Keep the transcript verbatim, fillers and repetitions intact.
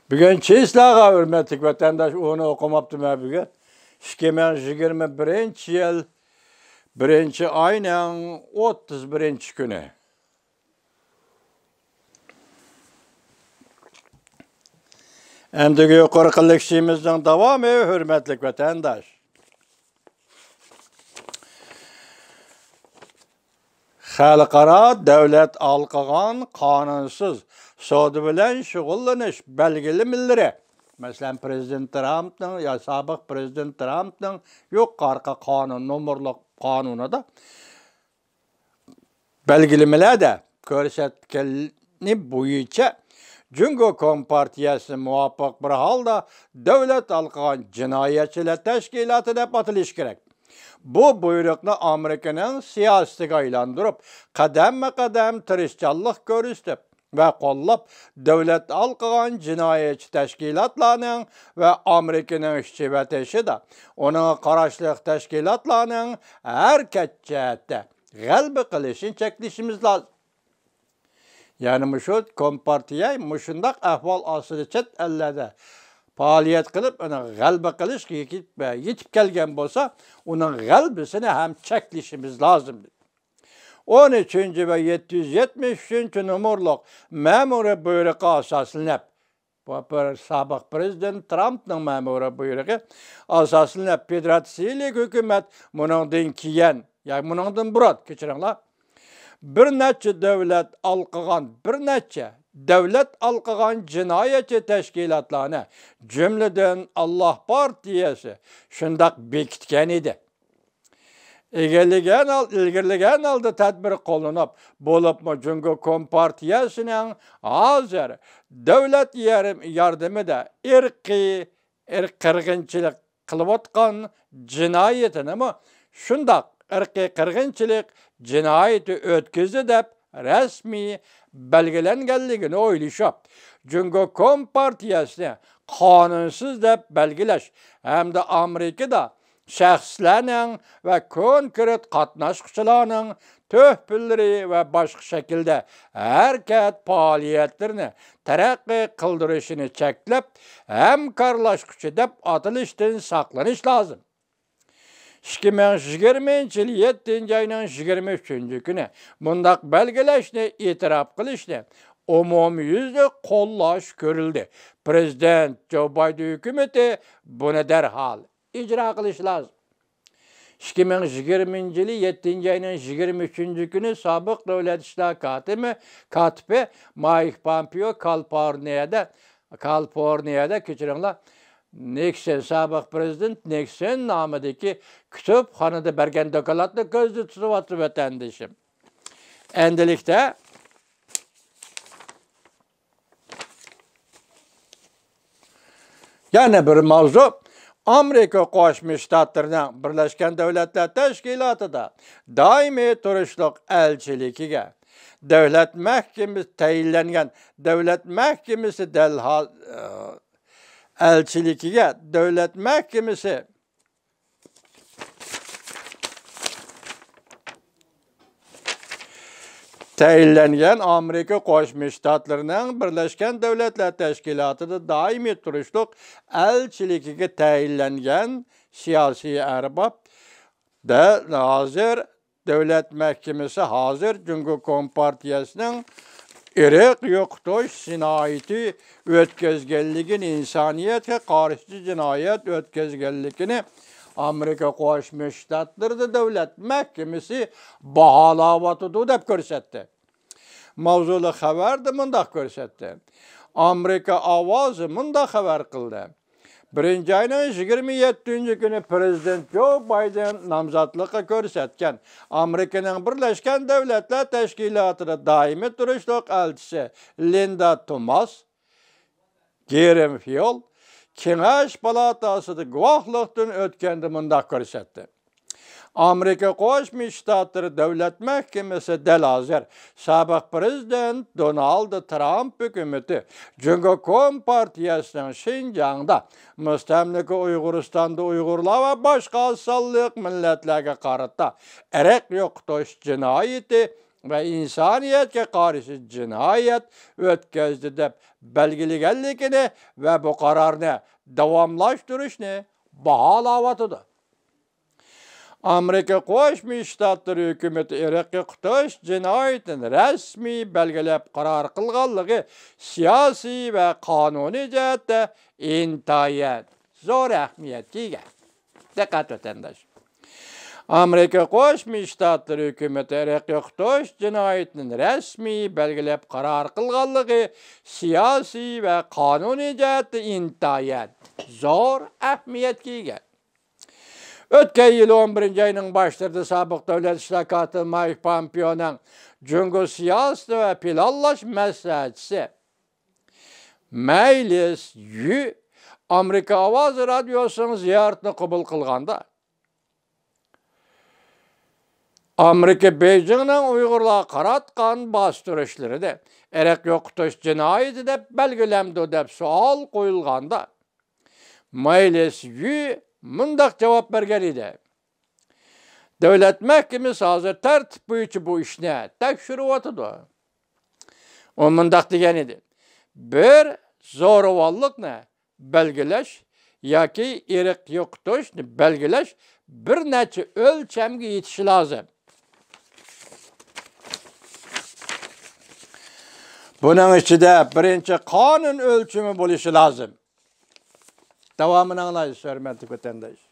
بۈگۈن چىسلاغا، ھۆرمەتلىك ۋەتەنداش، ئۇنى ئوقۇماپتىمەن بۈگۈن. ئىككى مىڭ يىگىرمە بىرىنچى يىل بىرىنچى ئاينىڭ ئوتتۇز بىرىنچى كۈنى. ئەمدىكى يۇقىرىقى لېكسىيىمىزنىڭ داۋامى، ھۆرمەتلىك ۋەتەنداش. خەلقئارا دۆلەت ھالقىغان قانۇنسىز سودا بىلەن شۇغۇللىنىش بەلگىلىمىلىرى، مەسىلەن، پىرېزىدېنت ترامپنىڭ يا سابىق پىرېزىدېنت ترامپنىڭ يۇقىرىقى قانۇن، نومۇرلۇق قانۇنىدا بەلگىلىمىلەردە كۆرسەتكەنى بويىچە، جۇڭگو كومپارتىيەسى مۇۋاپىق بىر ھالدا دۆلەت ھالقىغان جىنايەتچىلەر تەشكىلاتى دەپ ئاتىلىشى كېرەك. بۇ بۇيرۇقنى ئامېرىكىنىڭ سىياسىتىگە ئايلاندۇرۇپ، قەدەممۇ قەدەم تىرىشچانلىق كۆرسىتىپ ۋە قوللاپ، دۆلەت ھالقىغان جىنايەتچى تەشكىلاتلارنىڭ ۋە ئامېرىكىنىڭ ئىچى ۋە تېشىدا ئۇنىڭغا قاراشلىق تەشكىلاتلارنىڭ ھەرىكەت جەھەتتە غەلىبە قىلىشىنى چەكلىشىمىز لازىم. يەنى مۇشۇ كومپارتىيە مۇشۇنداق ئەھۋال ئاستىدا چەت ئەللەردە پائالىيەت قىلىپ، ئۇنى غەلىبە قىلىشقا يېتىپ، يېتىپ كەلگەن بولسا، ئۇنىڭ غەلىبىسىنى ھەم چەكلىشىمىز لازىم. ئون ئۈچىنچى ۋە يەتتە يۈز يەتمىش ئۈچىنچى نومۇرلۇق مەمۇرىي بۇيرۇققا ئاساسلىنىپ، بۇ بىر سابىق پىرېزىدېنت ترامپنىڭ مەمۇرىي بۇيرۇقى ئاساسلىنىپ، فېدېراتسىيىلىك ھۆكۈمەت مۇنىڭدىن كېيىن، يا مۇنىڭدىن بۇرۇن، كەچۈرۈڭلار، بىر نەچچە دۆلەت ھالقىغان، بىر نەچچە دۆلەت ھالقىغان جىنايەتچى تەشكىلاتلارنى، جۈملىدىن ئاللاھ پارتىيەسى شۇنداق بېكىتكەن ئىدى. ئىگىلىگەن ھال-، ئىلگىرىلىگەن ھالدا تەدبىر قوللىنىپ، بولۇپمۇ جۇڭگو كومپارتىيەسىنىڭ ھازىر دۆلەت يار-، ياردىمىدە ئىرقىي، ئىرق قىرغىنچىلىق قىلىۋاتقان جىنايىتىنىمۇ شۇنداق ئىرقىي قىرغىنچىلىق جىنايىتى ئۆتكۈزدى دەپ رەسمىي بەلگىلەنگەنلىكىنى ئويلىشىپ، جۇڭگو كومپارتىيەسىنى قانۇنسىز دەپ بەلگىلەش ھەمدە ئامېرىكىدا شەخسلەرنىڭ ۋە كونكرېت قاتناشقۇچىلارنىڭ تۆھپىلىرى ۋە باشقا شەكىلدە ھەرىكەت پائالىيەتلىرىنى تەرەققىي قىلدۇرۇشىنى چەكلەپ، ھەمكارلاشقۇچى دەپ ئاتىلىشتىن ساقلىنىش لازىم. ئىككى مىڭ يىگىرمىنچى يىل يەتتىنچى ئاينىڭ يىگىرمە ئۈچىنچى كۈنى مۇنداق بەلگىلەشنى ئېتىراپ قىلىشنى ئومۇميۈزلۈك قوللاش كۆرۈلدى. پىرېزىدېنت جو بايدېن ھۆكۈمىتى بۇنى دەرھال ئىجرا قىلىشى لازىم. ئىككى مىڭ يىگىرمىنچى يىلى يەتتىنچى ئاينىڭ يىگىرمە ئۈچىنچى كۈنى سابىق دۆلەت ئىشلار كاتىمى، كاتىپى مايك پامپېئو كالىفورنىيەدە، كالىفورنىيەدە، كەچۈرۈڭلار، نىكسون، سابىق پىرېزىدېنت نىكسون نامىدىكى كۇتۇپخانىدا بەرگەن دوكلاتنى كۆزدە تۇتۇۋاتىدۇ، ۋەتەندىشىم. ئەندىلىكتە يەنە بىر ماۋزۇ، ئامېرىكا قوشما شتاتلىرىنىڭ بىرلەشكەن دۆلەتلەر تەشكىلاتىدا دائىمىي تۇرۇشلۇق ئەلچىلىكىگە دۆلەت مەھكىمىسى تەيىنلەنگەن، دۆلەت مەھكىمىسى دەل ھا-، ئەلچىلىكىگە دۆلەت مەھكىمىسى تەيىنلەنگەن ئامېرىكا قوشما شتاتلىرىنىڭ بىرلەشكەن دۆلەتلەر تەشكىلاتىدا دائىمىي تۇرۇشلۇق ئەلچىلىكىگە تەيىنلەنگەن سىياسىي ئەرباب دە ھازىر دۆلەت مەھكىمىسى ھازىر جۇڭگو كومپارتىيەسىنىڭ ئىرق يوقىتىش جىنايىتى ئۆتكۈزگەنلىكىنى، ئىنسانىيەتكە قارشى جىنايەت ئۆتكۈزگەنلىكىنى ئامېرىكا قوشما شتاتلىرىدا دۆلەت مەھكىمىسى باھالاۋاتىدۇ دەپ كۆرسەتتى. ماۋزۇلۇق خەۋەردە مۇنداق كۆرسەتتى. ئامېرىكا ئاۋازى مۇنداق خەۋەر قىلدى. بىرىنچى ئاينىڭ يىگىرمە يەتتىنچى كۈنى پىرېزىدېنت جو بايدېن نامزاتلىققا كۆرسەتكەن ئامېرىكىنىڭ بىرلەشكەن دۆلەتلەر تەشكىلاتىدا دائىمىي تۇرۇشلۇق ئەلچىسى لىندا توماس گرىنفىلد كېڭەش پالاتاسىدا گۇۋاھلىقتىن ئۆتكەندە مۇنداق كۆرسەتتى. ئامېرىكا قوشما شتاتلىرى دۆلەت مەھكىمىسى دەل ھازىر سابىق پىرېزىدېنت دونالد ترامپ ھۆكۈمىتى جۇڭگو كومپارتىيەسىنىڭ شىنجاڭدا، مۇستەملىكە ئۇيغۇرىستاندا ئۇيغۇرلار ۋە باشقا ئاز سانلىق مىللەتلەرگە قارىتا ئىرق يوقىتىش جىنايىتى ۋە ئىنسانىيەتكە قارشى جىنايەت ئۆتكۈزدى دەپ بەلگىلىگەنلىكىنى ۋە بۇ قارارنى داۋاملاشتۇرۇشنى باھالاۋاتىدۇ. ئامېرىكا قوشما شتاتلىرى ھۆكۈمىتى ئىرقىي قۇتۇش جىنايىتىنى رەسمىي بەلگىلەپ قارار قىلغانلىقى سىياسىي ۋە قانۇنىي جەھەتتە ئىنتايىن زور ئەھمىيەتكە ئىگە. دىققەت، ۋەتەنداش! ئامېرىكا قوشما شتاتلىرى ھۆكۈمىتى ئىرقىي قۇتۇش جىنايىتىنى رەسمىي بەلگىلەپ قارار قىلغانلىقى سىياسىي ۋە قانۇنىي جەھەتتە ئىنتايىن زور ئەھمىيەتكە ئىگە. ئۆتكەن يىل ئون بىرىنچى ئاينىڭ باشلىرىدا سابىق دۆلەت ئىشلار كاتىپى مايك پامپېئونىڭ جۇڭگو سىياسىتى ۋە پىلانلاش مەسلىھەتچىسى مەيلىس يۈ ئامېرىكا ئاۋازى رادىيوسىنىڭ زىيارىتىنى قوبۇل قىلغاندا، ئامېرىكا بېيجىڭنىڭ ئۇيغۇرلارغا قاراتقان باستۇرۇشلىرىنى ئىرق يوقىتىش جىنايىتى دەپ بەلگىلەمدۇ دەپ سوئال قويۇلغاندا، مەيلىس يۈ مۇنداق جاۋاب بەرگەن ئىدى: دۆلەت مەھكىمىسى ھازىر تەرتىپ بويىچە بۇ ئىشنى تەكشۈرۈۋاتىدۇ. ئۇ مۇنداق دېگەن ئىدى: بىر، زورىۋاللىقنى بەلگىلەش ياكى ئىرق يوقىتىشنى بەلگىلەش بىر نەچچە ئۆلچەمگە يېتىشى لازىم. بۇنىڭ ئىچىدە بىرىنچى قانۇن ئۆلچىمى بولۇشى لازىم. داۋامىنى ئاڭلايسىز، ھۆرمەتلىك ۋەتەنداش.